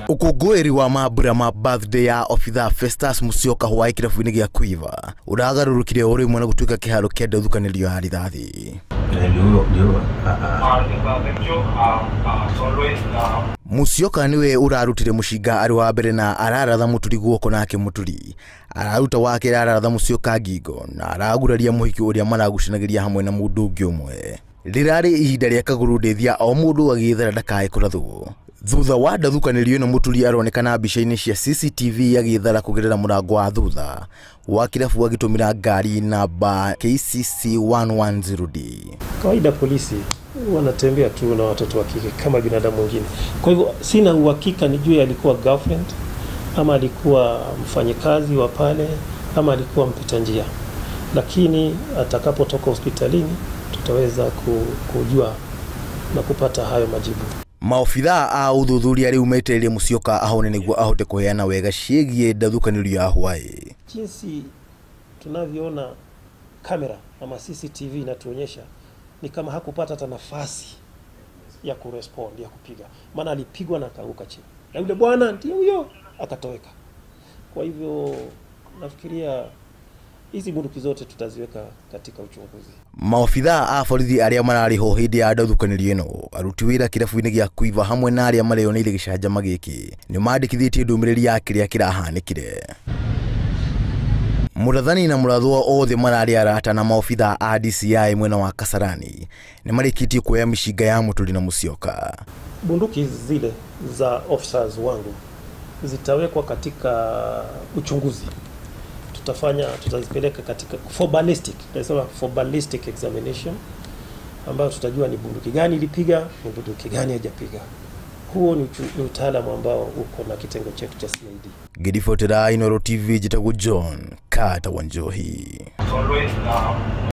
Ukũngũĩri wa mambura ma birthday ya obithaa Festus Musyoka hwaĩ kĩrabu-inĩ gĩa Quiver ũragarũrũkire o rĩmwe na gũtuĩka kĩharo kĩa ndathũkanĩrio ya rithathi. Musyoka niwe ũrarutire mũcinga arĩ wa mbere na araratha Mũturi guoko nake Mũturi araruta wake araratha Musyoka ngingo na araguraria mũhiki ũrĩa maragucanagĩria hamwe na mũndũ ũngĩ ũmwe. Rĩrarĩ ihinda rĩa kagũrũ ndĩthia o mũndũ agĩethera ndakae kũrathwo. Thutha wa ndathũkanĩrio ĩno Mũturi aronekana mbica-inĩ cia CCTV agĩethara kũgerera mũrango wa thutha wa kĩrabu agĩtũmĩra ngari namba KCC 110D. Kawaida polisi wanatembea tu na watoto wa kike kama binadamu wengine. Kwa hivyo sina uhakika nijue alikuwa girlfriend ama alikuwa mfanyikazi wa pale ama alikuwa mpita njia. Lakini atakapotoka hospitalini tutaweza kujua na kupata hayo majibu. Maobithaa a uthuthuria riu metereire Musyoka ahone niguo ahote kuheana wega ciĩgiĩ ndathũkanĩrio ya hwaĩ. Jinsi tunavyoona kamera ama CCTV inatuonyesha ni kama hakupata hata nafasi ya kurespond, ya kupiga. Maana alipigwa na akaanguka chini. Na yule bwana ndiye huyo akatoweka. Kwa hivyo nafikiria hizi bunduki zote tutaziweka katika uchunguzi. Maobithaa a borithi arĩa mararĩ ho hĩndĩ ya ndathũkanĩrio ĩno, aruti wĩra kĩrabu-inĩ gĩa Quiver hamwe na arĩa mareyoneire gĩcanjama gĩkĩ nĩmandĩkithĩtie ndũmĩrĩri ya kĩrĩa kĩrahanĩkire. Mũrathani na mũrathwo othe mararĩ arata na maobithaa a DCI mwena wa Kasarani nĩmarĩkĩtie kuoya mĩcinga ya Mũturi na Musyoka. Bunduki zile za officers wangu zitawekwa katika uchunguzi. Tutazipeleka katika for ballistic, tunasema for ballistic examination, ambayo tutajua ni bunduki gani ilipiga, ni bunduki gani haijapiga. Huo ni utaalamu ambao uko na kitengo chetu cha CID. Ngĩribotera Inooro TV njĩtagwo John Carter Wanjohi.